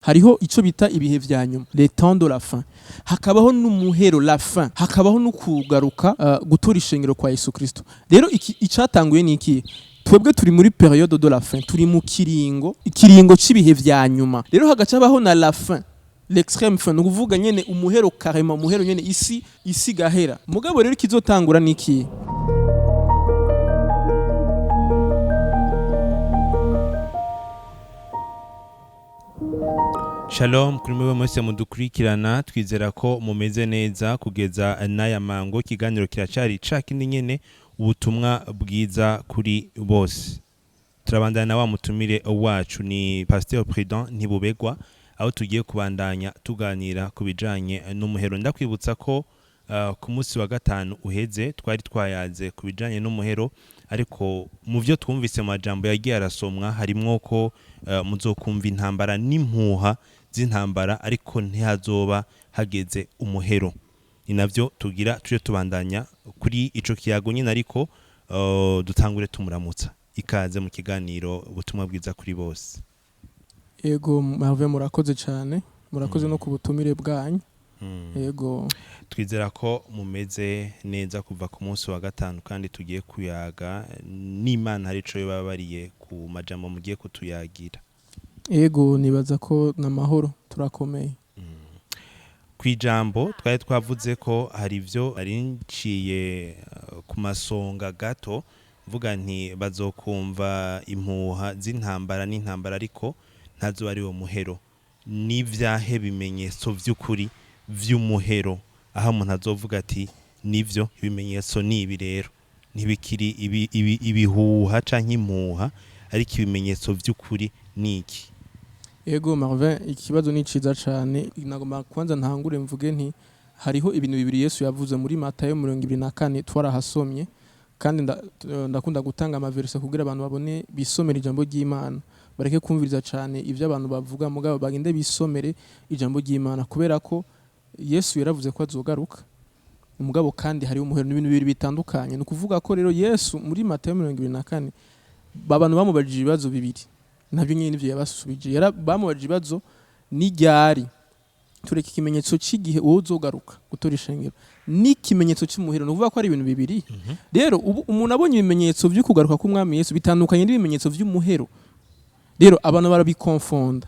Hariho ico bita ibihe vya nyuma, les temps de la fin, hakabaho n'umuhero, la fin, hakabaho n'ukugaruka, gutora ishengero kwa Yesu Kristo. Rero iki icatanguye ni iki? Twebwe turi muri période de la fin, turi mu kiringo, ikiringo c'ibihe vya nyuma. Rero hagaca habaho na la fin, l'extrême fin, ni ukuvuga nyene umuhero carrément, umuhero nyene, isi gahera. Mugabo rero ikizotangura ni iki? Shalom kuri mwe mwese mudukurikirana, twizera ko mumeze neza kugeza n'aya mango. Ikiganiro kiracari ca kindi nyene, ubutumwa bwiza kuri bose. Turabandana na wa mutumire wacu, ni Pasteur Prudent Ntibubegwa, aho tugiye kubandanya tuganira ku bijanye n'umuhero. Ndakwibutsa ko ku munsi wa gatanu uheze twari twayaze ku bijanye n'umuhero, ariko mu byo twumvise mu majambo yagiye arasomwa harimwo ko muzokumva intambara n'impuha z'intambara, ariko ntihazoba hageze umuhero. Ni navyo tugira tuje tubandanya kuri ico kiyago nyine, ariko dutangure tumuramutsa. Ikaze mu kiganiro ubutumwa bwiza kuri bose. Ego Marve, murakoze cyane, murakoze no ku butumire bwanyu. Ego. Twizera ko mumeze neza kuva ku munsi wa gatanu, kandi tugiye kuyaga n'Imana hari ico yababariye ku majambo mugiye kutuyagira. Ego, nibaza ko n'amahoro, turakomeye. Ku ijambo twari twavuze ko hari ibyo ari nciye ku masonga gato, mvuga nti bazokumva impuha z'intambara n'intambara, ariko ntazo ari wo muhero. N'ivyahe bimenyetso vy'ukuri vy'umuhero, aho umuntu azovuga ati nivyo ibimenyetso ni ibi? Rero ntibikiri ibihuha canke impuha, ariko ibimenyetso vy'ukuri ni iki? Ego Marvin, ikibazo ni ciza cane. Nagomba kwanza ntangure mvuge nti hariho ibintu bibiri Yesu yavuze muri Matayo 24, twarahasomye, kandi ndakunda gutanga amaverse kugira abantu babone, bisomere ijambo ry'Imana, bareke kumviriza cane ivyo abantu bavuga, mugabo bagende bisomere ijambo ry'Imana, kubera ko Yesu yaravuze ko azogaruka, mugabo kandi hariho umuhero. N'ibintu bibiri bitandukanye. Ni ukuvuga ko rero Yesu muri Matayo 24, abantu bamubajije ibibazo bibiri, nabyo nyine nivyo yabasubije. Bamubajije ibibazo n'iryari, tureka ikimenyetso cy'igihe uwo uzogaruka gutora ishengero n'ikimenyetso cy'umuhero. Ni ukuvuga ko ari ibintu bibiri. Rero ubu umuntu abonye ibimenyetso byo kugaruka k'umwami Yesu bitandukanye n'ibimenyetso by'umuhero. Rero abantu barabikonfonda.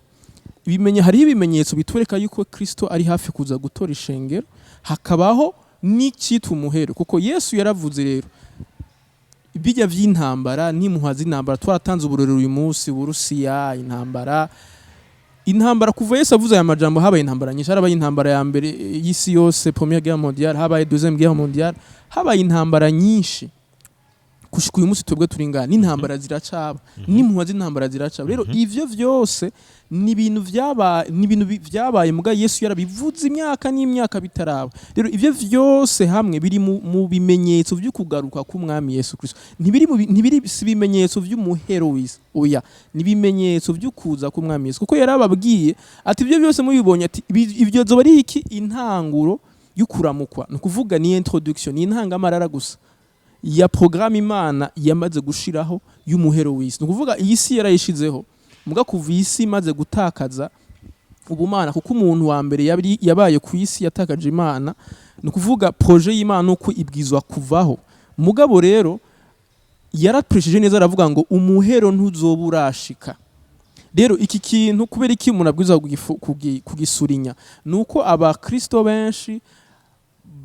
Hariho ibimenyetso bitwereka yuko Kristo ari hafi kuza gutora ishengero, hakabaho n'icyitwa umuhero, kuko Yesu yaravuze rero bijya vy'intambara n'impuha z'intambara. Twaratanze uburorero uyu munsi, Uburusiya, intambara, intambara. Kuva Yesu avuze aya majambo habaye intambara nyinshi. Harabaye intambara ya mbere y'isi yose, première guerre mondiale, habaye deuxième guerre mondiale, habaye intambara nyinshi gushika uyu munsi twebwe turi ngaha, n'intambara ziracaba, n'impuha z'intambara ziracaba. Rero ivyo vyose ni ibintu vyabaye, ni ibintu vyabaye, muga Yesu yarabivuze imyaka n'imyaka bitaraba. Rero ivyo vyose hamwe biri mu bimenyetso vyo kugaruka k'umwami Yesu Kristo. Ntibiri mu ntibiri, si ibimenyetso vy'umuhero w'isi, oya, ni ibimenyetso vyo kuza k'umwami Yesu, kuko yarababwiye ati ivyo byose mubibonye, ati ibyo zoba ari iki? Intanguro y'ukuramukwa. Ni ukuvuga ni introduction, ni intangamarara gusa ya programme Imana yamaze gushiraho y'umuhero w'isi. Ni ukuvuga iyi si yarayishizeho, muga kuva iyi si imaze gutakaza ubumana, kuko umuntu wa mbere yabaye ku isi yatakaje Imana, ni ukuvuga projet y'Imana uko ibwizwa kuvaho. Mugabo rero yarapreshije neza, aravuga ngo umuhero ntuzoba urashika. Rero iki kintu kubera iki umuntu abwirizwa kugisurinya, nuko abakristo benshi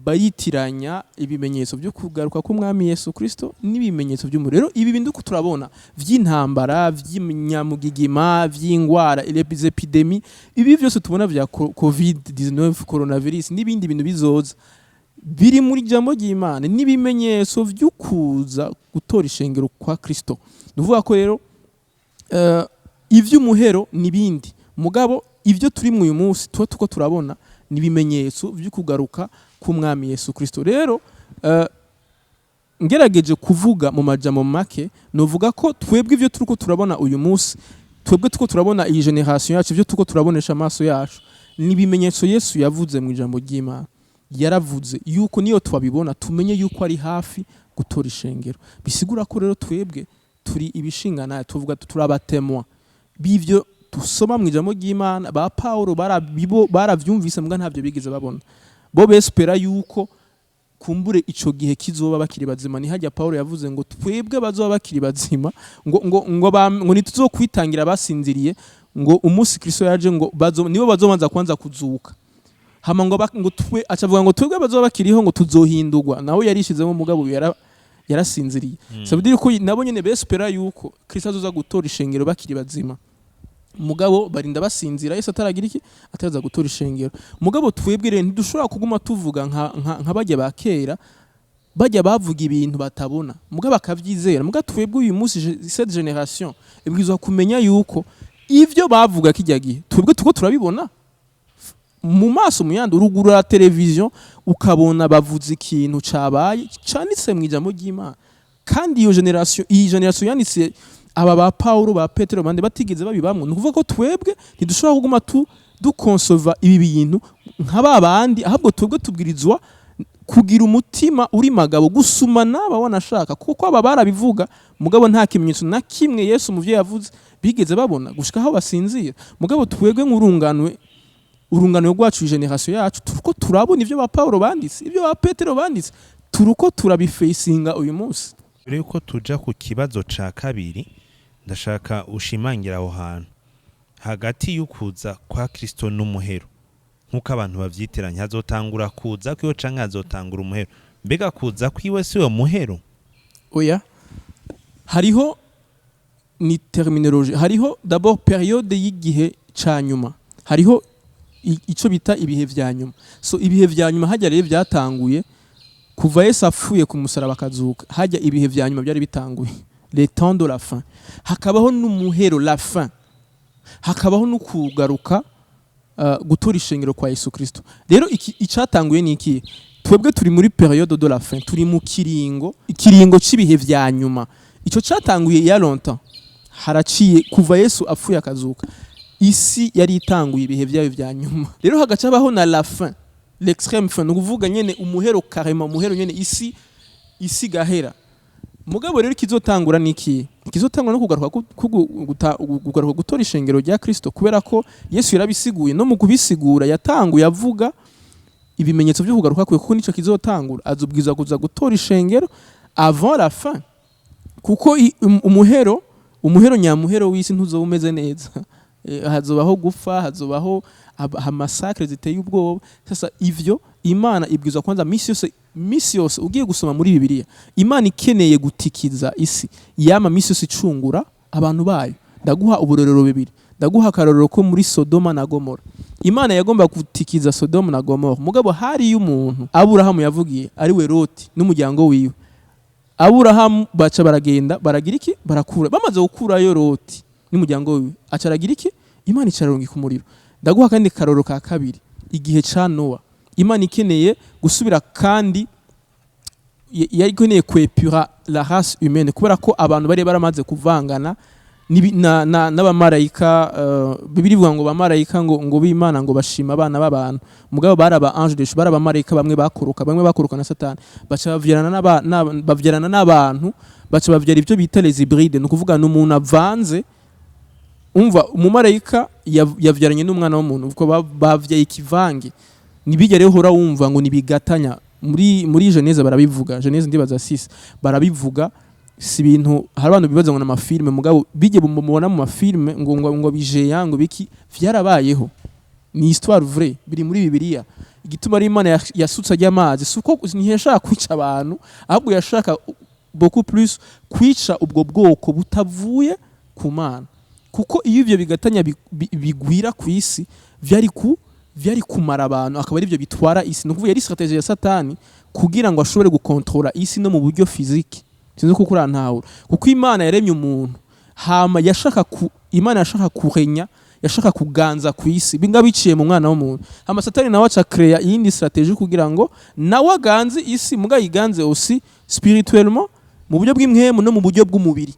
bayitiranya ibimenyetso byo kugaruka k'umwami Yesu Kristo n'ibimenyetso by'umuriro. Rero ibi bintu uko turabona vy'intambara, vy'inyamugigima, vy'ingwara, les épidémies, ibi byose tubona vya COVID-19, coronavirus n'ibindi bintu bizoza, biri muri jambo ry'Imana, n'ibimenyetso vy'ukuza gutora ishengero kwa Kristo. Ni ukuvuga ko rero ivy'umuhero n'ibindi, mugabo ivyo turi mu uyu munsi tuba tuko turabona ni ibimenyetso vyo kugaruka k'umwami Yesu Kristo. Rero ngerageje kuvuga mu majambo make, novuga ko twebwe ivyo turiko turabona uyu munsi, twebwe tuko turabona iyi generation yacu, ivyo turiko turabonesha amaso yacu, ni ibimenyetso Yesu yavuze mu ijambo ry'Imana. Yaravuze yuko niyo twabibona tumenye yuko ari hafi gutora ishengero. Bisigura ko rero twebwe turi ibishingana, tuvuga turabatemwa b'ivyo. dusoma mu ijambo ry'Imana, ba Paulo baravyumvise, mbwa ntabyo bigeze babona. Bo bespera yuko kumbure ico gihe kizoba bakiri bazima. Ni hajya Paulo yavuze ngo twebwe bazoba bakiri bazima ngo ntituzokwitangira basinziriye, ngo umunsi Kristo yaje ngo nibo bazobanza kwanza kuzuka, hama ngo twe, acavuga ngo twebwe bazoba bakiriho ngo tuzohindurwa. Nawe yarishizemo, mugabo yarasinziriye. Ça veut dire ko nabo nyene bespera yuko Kristo azoza gutora ishengero bakiri bazima, mugabo barinda basinzira Yesu ataragira iki, ataraza gutora ishengero. Mugabo twebwe rero ntidushobora kuguma tuvuga nka bajya ba kera, bajya bavuga ibintu batabona mugabo bakavyizera. Mugabo twebwe uyu munsi, cette génération ibwirizwa kumenya yuko ivyo bavuga kijya gihe twebwe tuko turabibona mu maso mu yandi. Uruguru ya televiziyo ukabona bavuze ikintu cabaye canditse mu ijambo ry'Imana, kandi iyo génération, iyi génération yanditse aba ba Paulo, ba Petero, bande batigeze babibamwo. Ni ukuvuga ko twebwe ntidushobora kuguma tu dukonsova ibi bintu nka ba bandi, ahubwo twebwe tubwirizwa kugira umutima uri magabo gusuma n'aba wanashaka, kuko aba barabivuga mugabo nta kimenyetso na kimwe Yesu muvyo yavuze bigeze babona gushika aho basinzira. Mugabo twebwe nk'urunganwe, urungano rwacu, génération yacu, turuko turabona ivyo ba Paulo banditse, ivyo ba Petero banditse, turuko turabifesinga uyu munsi. Mbere yuko tuja ku kibazo ca kabiri, ndashaka ushimangira aho hantu hagati y'ukuza kwa Kristo n'umuhero, nk'uko abantu bavyitiranya. Hazotangura kuza kwiwe canke hazotangura umuhero? Mbega kuza kwiwe siwe muhero? Oya, hariho ni terminologie. Hariho d'abord période y'igihe ca nyuma, hariho ico bita ibihe vya nyuma. So ibihe vya nyuma hajya rero vyatanguye kuva Yesu apfuye ku musaraba akazuka. Hajya ibihe vya nyuma byari bitanguye, les temps de la fin. Hakabaho n'umuhero, la fin, hakabaho no kugaruka, gutora ishengero kwa Yesu Kristo. Rero icatanguye ni iki? Twebwe turi muri période de la fin, turi mu kiringo, ikiringo c'ibihe vya nyuma. Ico catanguye ya longtemps, haraciye kuva Yesu apfuye akazuka, isi yari itanguye ibihe vyayo vya nyuma. Rero hagaca habaho na la fin, l'extrême fin, ni ukuvuga nyene umuhero carrément, umuhero nyene, isi gahera. Mugabo rero ikizotangura ni iki? Ikizotangura no kugaruka kugaruka gutora ishengero rya Kristo, kubera ko Yesu yarabisiguye. No mu kubisigura yatanguye avuga ibimenyetso byo kugaruka kwe, kuko nico kizotangura. Azubwiza kuza gutora ishengero avant la fin, kuko umuhero nyamuhero w'isi ntuzoba umeze neza. Hazobaho gupfa, hazobaho massacre ziteye ubwoba. Sasa ivyo Imana ibwirizwa kwanza misi yose, misi yose ugiye gusoma muri Bibiliya, Imana ikeneye gutikiza isi, yama misi yose icungura abantu bayo. Ndaguha uburorero bibiri. Ndaguha akarorero ko muri Sodoma na Gomora. Imana yagomba gutikiza Sodoma na Gomora, mugabo hariyo umuntu Aburahamu yavugiye, ari we Loti n'umuryango wiwe. Aburahamu baca baragenda baragira iki? Barakura. Bamaze gukurayo Loti n'umuryango wiwe, aca aragira iki? Imana icararungika umuriro. Ndaguha kandi karoro ka kabiri, igihe ca Nowa. Imana ikeneye gusubira kandi yari ikeneye kwepura la race humaine, kubera ko abantu bari baramaze kuvangana n'abamarayika. Bibiliya ivuga ngo bamarayika ngo b'Imana ngo bashima abana b'abantu, mugabo bari aba ange déchus, bari abamarayika bamwe bakoroka, bamwe bakoroka na Satani, baca bavyarana n'abantu, baca bavyara ibyo bita les hybrides. Ni ukuvuga ni umuntu avanze. Umva, umumarayika yavyaranye n'umwana w'umuntu, ubwo bavyaye ikivange. Nibijya rero hora wumva ngo nibigatanya. Muri Genèse barabivuga, Genèse ndibaza 6 barabivuga. Si ibintu hari abantu bibaza ngo n'ama films, mugabo bijye mubona mu ma films ngo bijeya ngo biki, vyarabayeho, ni histoire vraie, biri muri Bibiliya. Igituma ari Imana yasutse ajya amazi si uko ntiyashaka kwica abantu, ahubwo yashaka beaucoup plus kwica ubwo bwoko butavuye ku Mana, kuko iyo ivyo bigatanya bigwira ku isi vyari kumara abantu, akaba arivyo bitwara isi. Ni ukuvuga yari stratégie ya Satani kugira ngo ashobore gukontrola isi no mu buryo physique. Sinzi kuko urantahura, kuko Imana yaremye umuntu, hama yashaka ku Imana yashaka kurenya, yashaka kuganza ku isi binga biciye mu mwana w'umuntu. Hama Satani nawe aca créa iyindi stratégie kugira ngo nawe aganze isi, muga yiganze aussi spirituellement, mu buryo bw'impwemu no mu buryo bw'umubiri.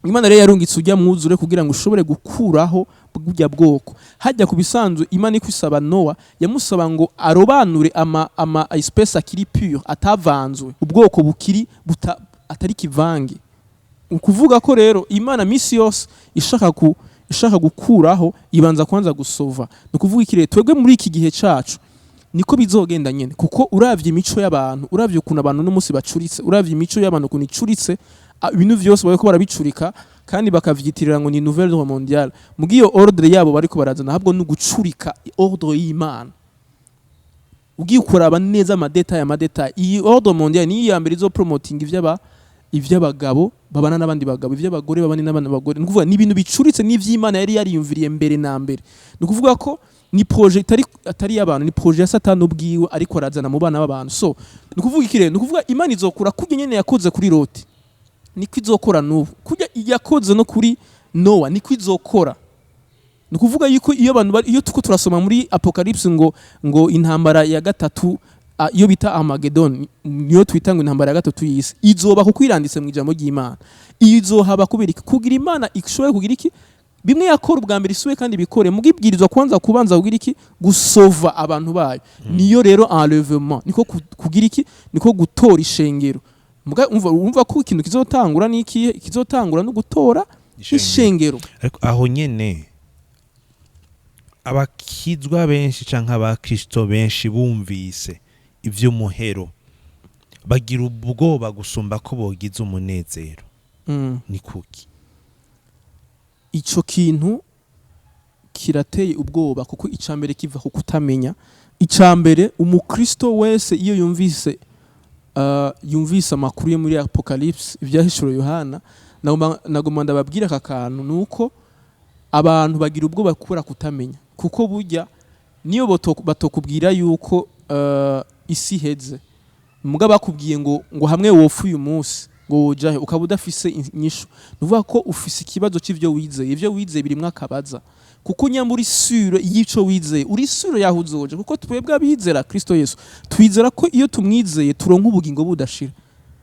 Imana rero yarungitse ujya mwuzure kugira ngo ushobore gukuraho burya bwoko. Hajya ku bisanzwe Imana ikwisaba Nowa, yamusaba ngo arobanure ama espèce akiri pure, atavanzwe, ubwoko bukiri atari kivange. Ukuvuga ko rero Imana misi yose ishaka ku Ishaka gukuraho, ibanza kwanza gusova. Ni ukuvuga iki rero? Twebwe muri iki gihe cacu niko bizogenda nyene, kuko uravye imico y'abantu, uravye ukuntu abantu n'umunsi bacuritse, uravye imico y'abantu ukuntu icuritse, ibintu vyose bariko barabicurika kandi bakavyitirira ngo ni nouvelle ordre mondiale. Mugi iyo ordre yabo bariko barazana, ahubwo ni ugucurika ordre y'Imana. Ugiye kuraba neza ama détails, ama détails, iyi ordre mondiale niyo ya mbere izo promoting ivy'abagabo babana n'abandi bagabo, ivy'abagore babana n'abandi bagore. Ni ukuvuga ni ibintu bicuritse n'ivy'Imana yari yariyumviriye mbere na mbere. Ni ukuvuga ko ni projet itari atari y'abantu, ni projet ya Satani ubwiwe ariko arazana mu bana b'abantu. So ni ukuvuga iki rero? Ni ukuvuga Imana izokura kurya nyene yakoze kuri Loti, niko izokora n'ubu. Kurya yakoze no kuri Nowa, niko izokora. Ni ukuvuga yuko iyo abantu iyo tuko turasoma muri Apocalypse ngo intambara ya gatatu, iyo bita Armageddon, niyo twita ngo intambara ya gatatu y'isi izoba, kuko iranditse mu ijambo ry'Imana. Izohaba kubera iki? Kugira Imana ishobore kugira iki? Bimwe yakora ubwa mbere isuwe kandi bikore, mugibwirizwa kwanza kubanza kugira iki? Gusova abantu bayo. Niyo rero enlèvement, niko kugira iki? Niko gutora ishengero. Muga umva ko ikintu kizotangura ni ikihe? Kizotangura no gutora ishengero. Ariko aho nyene abakizwa benshi canke abakristo benshi bumvise ivy'umuhero bagira ubwoba gusumba ko bogize umunezero. Ni kuki? Ico kintu kirateye ubwoba, kuko icambere kiva ku kutamenya. Icambere, umukristo wese iyo yumvise amakuru yo muri Apocalypse, ivyahishuriwe Yohana, nagomba ndababwira aka kantu, nuko abantu bagira ubwoba kubera kutamenya, kuko burya niyo batokubwira yuko isi iheze, muga bakubwiye ngo hamwe wopfa uyu munsi ngo wojahe, ukaba udafise inyishu, nuvuga ko ufise ikibazo c'ivyo wizeye. Ivyo wizeye birimwo akabaza, kuko nyamba uri sûr y'ico wizeye, uri sûr yaho uzoja. Kuko twebwe abizera Kristo Yesu twizera ko iyo tumwizeye turonka ubugingo budashira.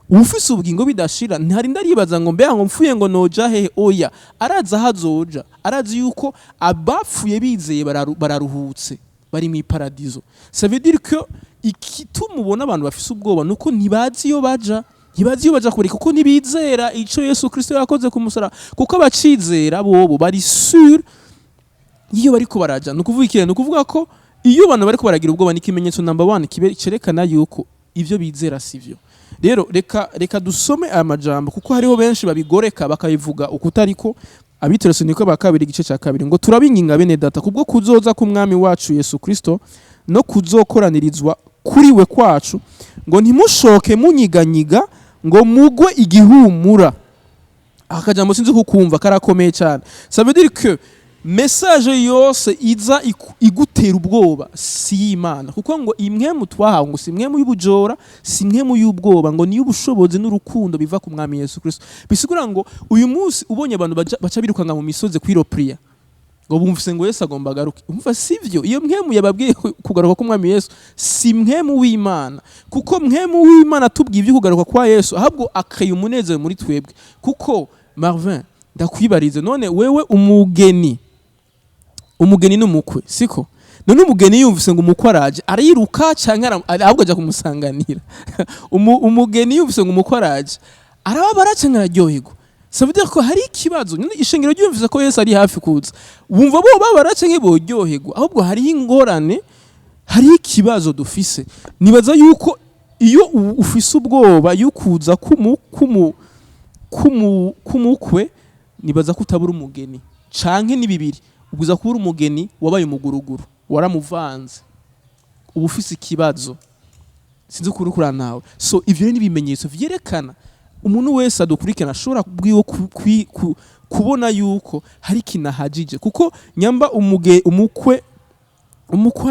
Uwufise ubugingo bidashira ntarinda aribaza ngo mbega ngo mfuye ngo noja hehe. Oya, arazi aho azoja, arazi yuko abapfuye bizeye bararuhutse, bari mu iparadizo. Ça veut dire que igituma ubona abantu bafise ubwoba nuko ntibazi iyo baja, ntibazi iyo baja kureka, kuko ntibizera ico Yesu Kristo yakoze ku musaraba. Kuko abacizera bobo bari sûr iyo bariko baraja. Ni ukuvuga iki? Ni ukuvuga ko iyo abantu bariko baragira ubwoba, ni ikimenyetso number one cerekana yuko ivyo bizera sivyo. Rero reka dusome aya majambo, kuko hariho benshi babigoreka bakabivuga ukutariko. Abitesalonike ba kabiri, igice cya kabiri, ngo: "Turabinginga bene data, kubwo kuzoza k'umwami wacu Yesu Kristo no kuzokoranirizwa kuri we kwacu, ngo ntimushoke munyiganyiga ngo mugwe igihumura." Aka kajambo sinzi kukumva, karakomeye cyane. Ça veut dire que message yose iza igutera ubwoba si y'Imana, kuko ngo impwemu twahawe ngo si impwemu y'ubujora, si impwemu y'ubwoba, ngo niyo ubushobozi n'urukundo biva ku mwami Yesu Kristo. Bisigura ngo uyu munsi ubonye abantu baca birukanga mu misozi kwiropriya ngo bumvise ngo Yesu agomba agaruke, umva sivyo. Iyo mpwemu yababwiye kugaruka k'umwami Yesu si mpwemu w'Imana, kuko mpwemu w'Imana tubwiye ibyo kugaruka kwa Yesu, ahubwo akeye umunezero muri twebwe. Kuko Marvin, ndakwibarize, none wewe umugeni n'umukwe, siko? None umugeni yumvise ngo umukwe araje, ariruka canke ahubwo aja kumusanganira? Umugeni yumvise ngo umukwe araje, arababara canke araryoherwa? Ça veut dire ko hari ikibazo nyine. Ishengero ryumvise ko Yesu ari hafi kuza, wumva bo babara canke boryoherwa? Ahubwo hariho ingorane, hariho ikibazo dufise. Nibaza yuko iyo ufise ubwoba y'ukuza k'umukwe, nibaza ko utabura umugeni, canke ni bibiri: ubwiza kubura umugeni wabaye umuguruguru, waramuvanze, uba ufise ikibazo. Sinzi ukuri kuri nawe. So ivyo rero ni ibimenyetso vyerekana umuntu wese adukurikirana ashobora bwiwe kubona yuko hari ikintu ahagije, kuko nyamba umukwe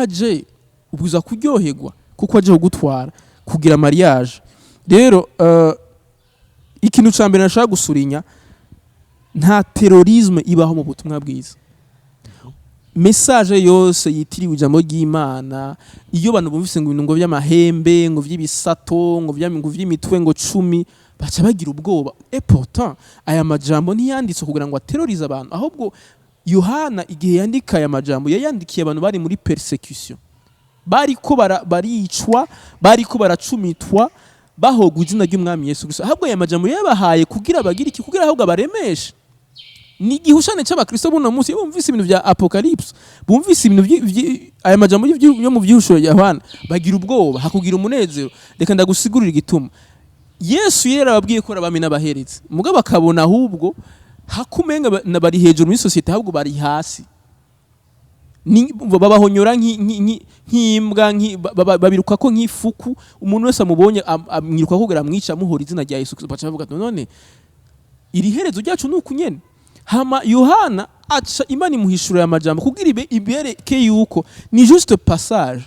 aje, ubwiza kuryoherwa kuko aje kugutwara kugira mariage. Rero ikintu ca mbere nashaka gusurinya, nta terrorisme ibaho mu butumwa bwiza. Message yose yitiriwe ijambo ry'Imana, iyo abantu bumvise ngo ibintu ngo vy'amahembe, ngo vy'ibisato, ngo vy'imitwe ngo 10, baca bagira ubwoba. Et pourtant aya majambo ntiyanditswe kugira ngo aterorize abantu. Ahubwo Yohana igihe yandika aya majambo, yayandikiye abantu bari muri persécution, bariko baricwa, bariko baracumitwa, bahogwa izina ry'umwami Yesu Kristo. Ahubwo aya majambo yabahaye kugira bagire iki? Kugira ahubwo abaremeshe. Ni igihushane c'abakristo buno munsi. Iyo bumvise ibintu vya Apocalypse, bumvise ibintu aya majambo yo mu vyihusho ya Yohana, bagira ubwoba hakugira umunezero. Reka ndagusigurira igituma. Yesu yarababwiye ko abami n'abaherezi, mugabo bakabona ahubwo hakumenga bari hejuru muri société, ahubwo bari hasi. Babahonyora nk'imbwa, babiruka ko nk'ifuku. Umuntu wese amubonye amwiruka kugira amwica, amuhora izina rya Yesu Kristo. Baca bavuga ati: "None iri herezo ryacu ni uku nyene?" Hama Yohana aca Imana imuhishurira aya majambo kugira ibereke yuko ni juste passage,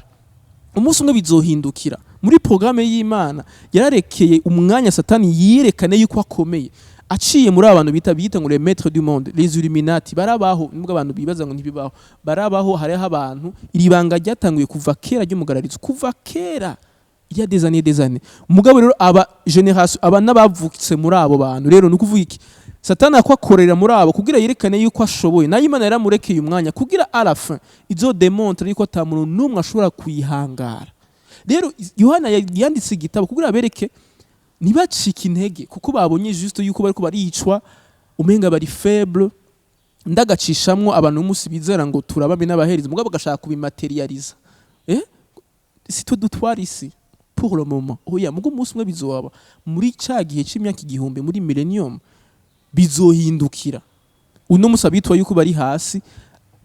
umunsi umwe bizohindukira. Muri programme y'Imana yararekeye umwanya Satani yerekane yuko akomeye aciye muri abantu bita ngo les maîtres du monde, les Illuminati. Barabaho, nubwo abantu bibaza ngo ntibibaho, barabaho. Hariho abantu, iri banga ryatanguye kuva kera ry'umugararizo, kuva kera, il y a des années, des années. Mugabo rero aba génération aba n'abavutse muri abo bantu rero, ni ukuvuga iki? Satani akwakorera muri abo kugira yerekane yuko ashoboye. Nayo Imana yaramurekeye umwanya kugira à la fin izo démontre yuko ata muntu n'umwe ashobora kuyihangara. Rero Yohana yanditse igitabo kugira abereke ntibacike intege, kuko babonye juste yuko bariko baricwa, umenga bari faible. Ndagacishamwo abantu umunsi bizera ngo turababi n'abaherezi, mugabo bagashaka kubimaterializa. Si twe dutwara isi pour le moment, oya. Mugo umunsi umwe bizoba muri ca gihe c'imyaka 1000, muri millennium bizohindukira. Uno musi abitwa yuko bari hasi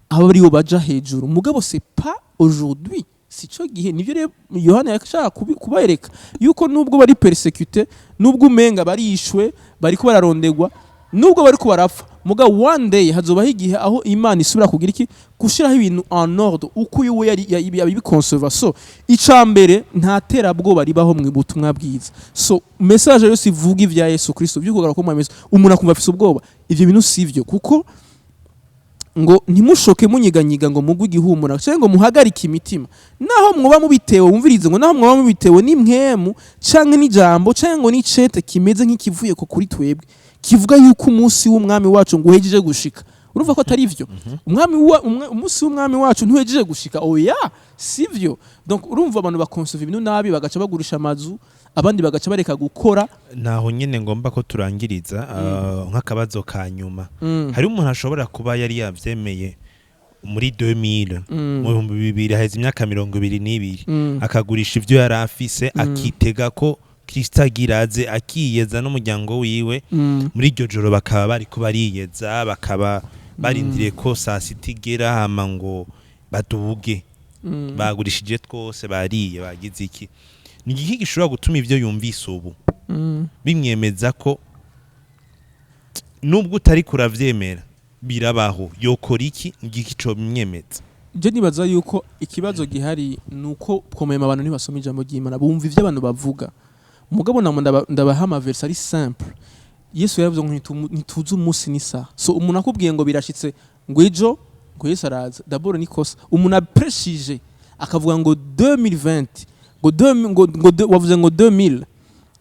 aba aribo baja hejuru, mugabo c'est pas aujourd'hui, sico gihe. Nivyo rero Yohana yashaka kubereka yuko nubwo bari persécuté, nubwo umenga barishwe, bariko bararondegwa, nubwo bariko barapfa, mugabo one day hazobaho igihe aho Imana isubira kugira iki? Gushiraho ibintu en ordre uko iwe yari yabiconserva. So ica mbere, nta terabwoba ribaho mu butumwa bwiza. So message yose ivuga ivya Yesu Kristo vy'ukugaruka kw'Umwami Yesu, umuntu akumva afise ubwoba, ivyo bintu sivyo, kuko ngo ntimushoke munyiganyiga ngo mugwe igihumura cyangwa ngo muhagarike imitima naho mwoba mubitewe. Wumvirize, ngo naho mwoba mubitewe n'impwemu canke n'ijambo canke ngo n'icete kimeze nk'ikivuye ko kuri twebwe, kivuga yuko umunsi w'Umwami wacu ngo uhejeje gushika. Urumva ko atari ivyo. Umunsi w'Umwami wacu ntuhejeje gushika, oya, sivyo. Donc urumva abantu bakonsova ibintu nabi, bagaca bagurisha amazu, abandi bagaca bareka gukora. Naho nyine ngomba ko turangiriza, nk'akabazo ka nyuma. Hari umuntu ashobora kuba yari yavyemeye muri 2000, mu 2000, haheze imyaka 22, akagurisha ivyo yari afise, akitega ko Kristo agira aze, akiyeza n'umuryango wiwe. Muri iryo joro bakaba bariko bariyeza, bakaba barindiriye ko saa sita igera hama ngo baduge. Bagurishije twose, bariye, bagize iki. Ni igiki gishobora gutuma ivyo yumvise ubu bimwemeza ko nubwo utari kuravyemera birabaho? Yokora iki? Ngiki co bimwemeza? Je nibaza yuko ikibazo gihari ni uko komema abantu ntibasoma ijambo ry'Imana, bumva ivyo abantu bavuga. Mugabo namwe ndabaha amaverse ari simple. Yesu yaravuze ngo ntituzi umunsi n'isaha. So umuntu akubwiye ngo birashitse, ngo ejo ngo Yesu araza, d'abord ni kosa. Umuntu apreshije akavuga ngo 2020, ngo 2000, ngo wavuze ngo 2000.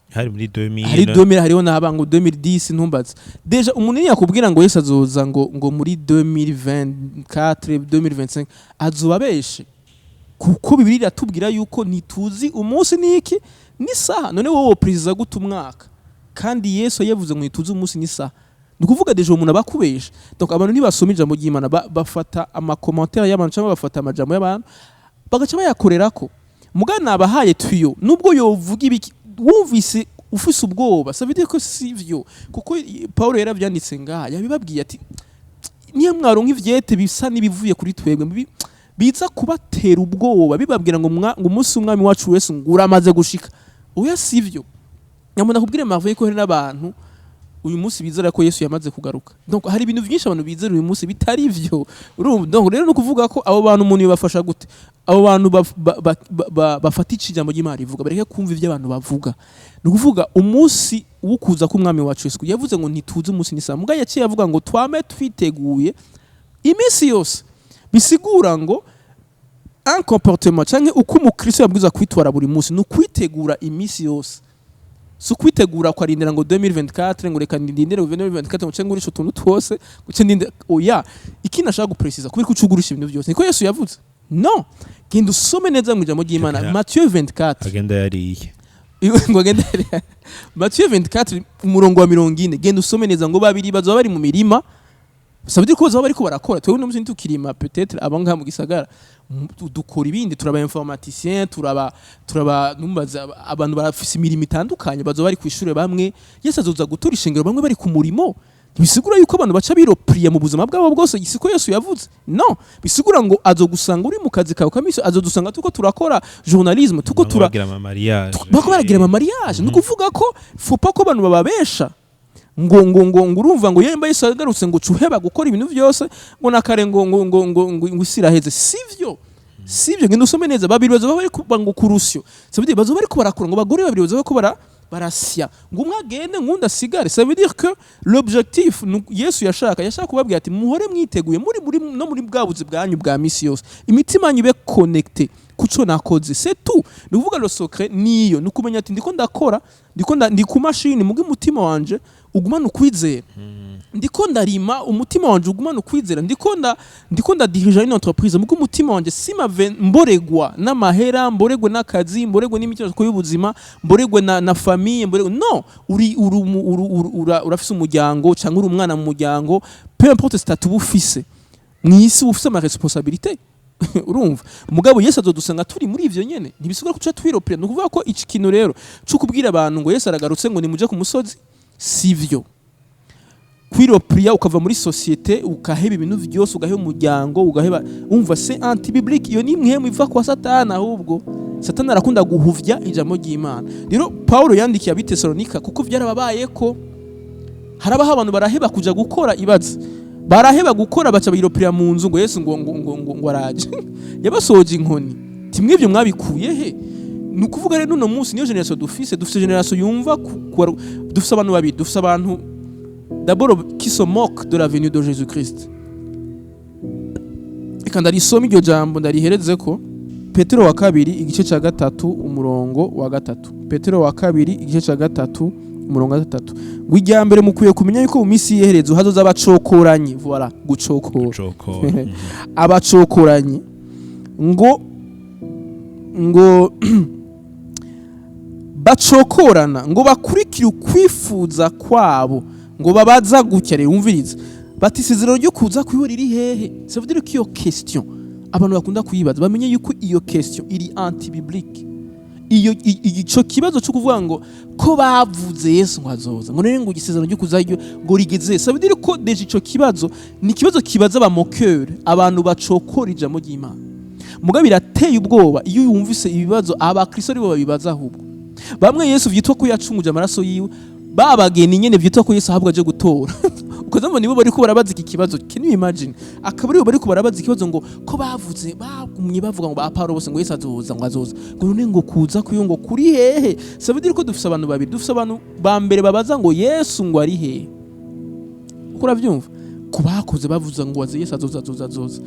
Hari muri 2000. Hari 2000, hariho n'aba ngo 2010, ntumbaze. Déjà umuntu yakubwira ngo Yesu azoza ngo muri 2024, 2025, azoba abeshe, kuko Bibiliya iratubwira yuko ntituzi umunsi n'iki n'isaha. None wowe woperezida gute umwaka kandi Yesu yavuze ngo ntituzi umunsi n'isaha? Ni ukuvuga déjà uwo muntu aba akubesha. Donc abantu ntibasoma ijambo ry'Imana, bafata amacommentaires y'abantu cyangwa bafata amajambo y'abantu bagaca bayakorerako. Mugana nabahaye tuyo, nubwo yovuga ibiki, wumvise ufise ubwoba, ça veut dire ko sivyo, kuko Paulo yaravyanditse ngaha, yabibabwiye ati: "Niyo mwaronka ivyete bisa n'ibivuye kuri twebwe biza kubatera ubwoba, bibabwira ngo umunsi w'Umwami wacu wese ngo uramaze gushika." Oya, sivyo. Nyamuna kubwire Marve ko hari n'abantu uyu munsi bizera ko Yesu yamaze kugaruka. Donc hari ibintu byinshi abantu bizera uyu munsi bitari ivyo, urumva? Donc rero no kuvuga ko abo bantu, umuntu yobafasha gute? Abo bantu bafata ico ijambo ry'Imana rivuga, bareke kumva ivyo abantu bavuga. Ni ukuvuga umunsi wo kuza k'Umwami wacu Yesu, yavuze ngo ntituzi umunsi n'isaha, mugabo yaciye avuga ngo twame twiteguye iminsi yose. Bisigura ngo un comportement canke uko umukristo yabwirizwa kwitwara buri munsi ni ukwitegura iminsi yose, si ukwitegura kwarindira ngo 2024, ngo reka ndindire ngo 2024 ngo nce ngurisha utuntu twose, ngo nce ndinde. Oya. Ikindi nashaka gupresiza, kubera ko ucugurisha ibintu byose niko Yesu yavuze? No genda usome neza mu ijambo ry'Imana. Matthieu 24. Agenda yariye. Ngo agende. Matthieu 24 umurongo wa 40, genda usome neza, ngo babiri bazoba bari mu mirima. Ça veut dire ko bazoba bariko barakora. Twebwe uno munsi ntitukirima, peut-être abo ngaha mu gisagara dukora ibindi, turaba informaticien, turaba numbaza, abantu barafise imirimo itandukanye, bazoba bari kw'ishure bamwe. Yesu azoza gutora ishengero bamwe bari ku murimo. Ntibisigura yuko abantu baca biropriya mu buzima bwabo bwose, siko Yesu yavuze. No bisigura ngo azogusanga uri mu kazi kawe kamisi, azodusanga tuko turakora journalisme, tuko Bamwe tura bagira ama mariage. Bako baragira ama mariage. Ni ukuvuga ko faut pas ko abantu bababesha ngo urumva ngo yemba Yesu agarutse ngo cuheba gukora ibintu byose, ngo nakare ngo isi iraheze. Sivyo, sivyo. Ngenda usome neza, babiri bazoba bari kuba ngo kurusyo. Ça veut dire bazoba bariko barakora, ngo bagore babiri bazoba bariko barasya, ngo umwe agende ngundi asigare. Ça veut dire que l'objectif Yesu yashaka kubabwira ati: muhore mwiteguye muri no muri bwa buzi bwanyu bwa misi yose, imitima yanyu ibe connecté kuco nakoze. C'est tout. Ni ukuvuga le secret niyo ni ukumenya ati ndiko ndakora, ndi ku mashini, muga umutima wanje ugumana ukwizera. Ndiko ndarima, umutima wanje ugumana ukwizera. Ndiko ndadirija une entreprise, muga umutima wanje simave mboregwa n'amahera, mboregwe n'akazi, mboregwe n'imitima y'ubuzima, mboregwe na famille, mboregwe no uri uri uru, urafise umuryango cyangwa uri umwana mu muryango, peu importe statut uba ufise mw'isi, uba ufise ama responsabilité, urumva. Mugabo Yesu azodusanga turi muri ivyo nyene, ntibisigura ko tuca twiropera. Ni ukuvuga ko iki kintu rero co kubwira abantu ngo Yesu aragarutse, ngo nimuje ku musozi, sivyo. Kwiropriya ukava muri société, ukaheba ibintu vyose, ugaheba umuryango, ugaheba, umva, c'est antibiblique. Iyo ni impwemu iva kwa Satani. Ahubwo Satani arakunda guhuvya ijambo ry'Imana. Rero Paulo yandikiye Abitesalonika kuko vyarababaye ko harabaho abantu baraheba kuja gukora. Ibaze, baraheba gukora, baca biropira mu nzu ngo Yesu ngo araje. Yabasoje inkoni timwe. Ibyo mwabikuye he? Ni ukuvuga rero n'uno munsi niyo génération dufise. Dufise génération yumva dufise abantu babiri. Dufise abantu d'abord qui se moque de la venue de Jésus Christ. Reka ndarisoma iryo jambo, ndarihereze ko Petero wa kabiri igice cya 3 umurongo wa 3. Petero wa kabiri igice cya 3 umurongo wa 3, ngo: irya mbere mukwiye kumenya yuko mu minsi y'iherezo hazoza abacokoranyi. Voilà, gucokora. Cokora. Abacokoranyi ngo bacokorana, ngo bakurikire ukwifuza kwabo, ngo babaza gutya. Rero wumviriza, bati: isezerano ryo kuza kwiwe riri hehe? Ça veut dire ko iyo question abantu bakunda kuyibaza, bamenye yuko iyo question iri antibiblique. Iyo ico kibazo cyo kuvuga ngo ko bavuze Yesu ngo azoza, ngo none ngo igisezerano ryo kuza ngo rigeze, ça veut dire ko déjà ico kibazo ni ikibazo kibaza aba moqueur, abantu bacokora ijambo ry'Imana. Mugabo birateye ubwoba iyo wumvise ibibazo abakristo aribo babibaza. Ahubwo bamwe Yesu vyitwa ko yacunguje amaraso yiwe, babageni nyene vyitwa ko Yesu ahabwa aje gutora, ukazamva nibo bariko barabaza iki kibazo. Can you imagine? Akaba aribo bariko barabaza ikibazo ngo ko bavuze, bagumye bavuga ngo ba Paulo bose ngo Yesu azoza, ngo azoza, ngo none ngo kuza kwiyo ngo kuri hehe? Ça veut dire ko dufise abantu babiri. Dufise abantu ba mbere babaza ngo Yesu ngo ari hehe, uko uravyumva ku bakoze bavuze ngo aze, Yesu azoza, azoza, azoza,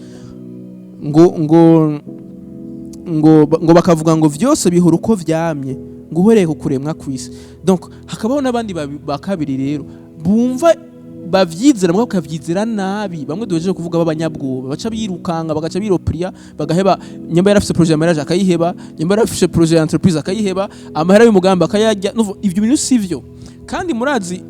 ngo bakavuga ngo vyose bihora uko vyamye, ngo uhereye ku kuremwa kw'isi. Donc hakabaho n'abandi ba kabiri rero bumva bavyizera, mugabo bakavyizera nabi. Bamwe duhejeje kuvuga b'abanyabwoba, baca birukanga, bagaca biropriya, bagaheba. Nyamba yarafise projet ya mariage akayiheba, nyamba yarafise projet ya entreprise akayiheba, amahera y'umugambi akayarya. Ivyo bintu sivyo. Kandi murazi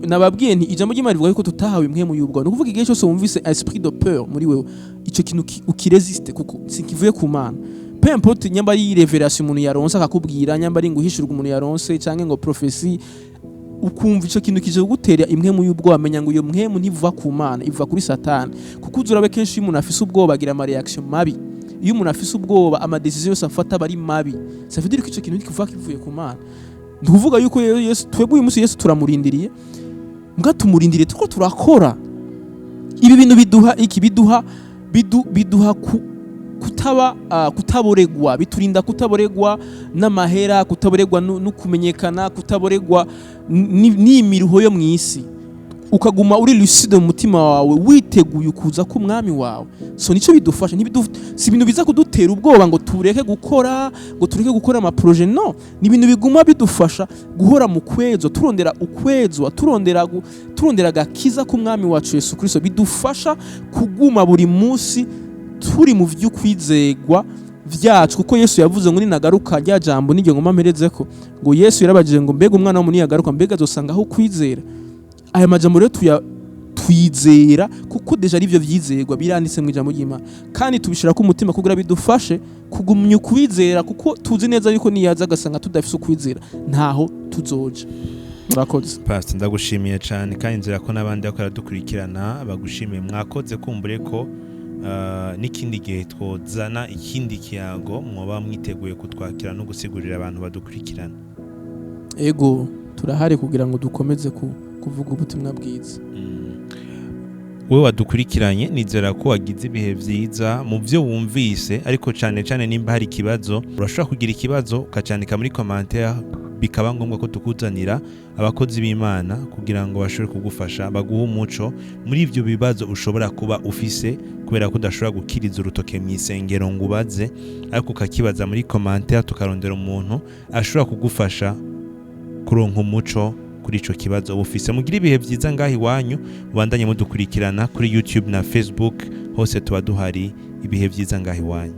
nababwiye nti ijambo ry'Imana rivuga yuko tutahawe impwemu y'ubwoba. Ni ukuvuga igihe cyose wumvise esprit de peur muri wewe, ico kintu ukiresiste, kuko sikivuye ku Mana. Peu importe nyamba ari révélation umuntu yaronse akakubwira, nyamba ari nguhishurwa umuntu yaronse, canke ngo prophétie, ukumva ico kintu kije kugutera impwemu y'ubwoba, menya ngo iyo mpwemu ntiva ku Mana, iva kuri Satani. Kuko uzurabe kenshi iyo umuntu afise ubwoba agira ama réaction mabi. Iyo umuntu afise ubwoba, ama décision yose afata aba ari mabi. Ça veut dire ko ico kintu ntikivuga kivuye ku Mana. Ni ukuvuga yuko rero Yesu, twebwe uyu munsi Yesu turamurindiriye, mbwa tumurindiriye turiko turakora. Ibi bintu biduha iki? Biduha kutaba kutaboregwa, biturinda kutaboregwa n'amahera, kutaboregwa no kumenyekana, kutaboregwa n'imiruho yo mw'isi, ukaguma uri lucide mu mutima wawe, witeguye ukuza k'umwami wawe. So nico bidufasha. Si ibintu biza kudutera ubwoba ngo tureke gukora, ngo tureke gukora ama projet. No ni ibintu biguma bidufasha guhora mu kwezwa, turondera ukwezwa, turondera agakiza k'umwami wacu Yesu Kristo. Bidufasha kuguma buri munsi turi mu vy'ukwizegwa vyacu, kuko Yesu yavuze ngo ninagaruka, rya jambo niryo ngoma mperezeko, ngo Yesu yarabajije ngo: mbega umwana w'umuntu niyagaruka, mbega azosanga aho kwizera? Aya majambo rero tuya Twizera kuko déjà ari byo vyizerwa biranditse mu ijambo ry'Imana, kandi tubishira ku mutima kugira bidufashe kugumya ukwizera, kuko tuzi neza yuko niyaza agasanga tudafise ukwizera, ntaho tuzoja. Murakoze. Pastor, ndagushimiye cyane, kandi nzira ko n'abandi bariko baradukurikirana bagushimiye. Mwakoze. Kumbure ko n'ikindi gihe twozana ikindi kiyago, mwoba mwiteguye kutwakira no gusigurira abantu badukurikirana? Ego, turahari kugira ngo dukomeze kuvuga ubutumwa bwiza. Wowe wadukurikiranye, nizera ko wagize ibihe vyiza mu byo wumvise, ariko cyane cyane nimba hari ikibazo, urashobora kugira ikibazo ukacandika muri commentaire, bikaba ngombwa ko tukuzanira abakozi b'Imana kugira ngo bashobore kugufasha, baguhe umuco muri ibyo bibazo ushobora kuba ufise, kubera ko udashobora gukiriza urutoke mu isengero ngo ubaze, ariko ukakibaza muri commentaire, tukarondera umuntu ashobora kugufasha kuronka umuco kuri ico kibazo uba ufise. Mugire ibihe vyiza ngaho iwanyu, mubandanye mudukurikirana kuri YouTube na Facebook, hose tuba duhari. Ibihe vyiza ngaho iwanyu.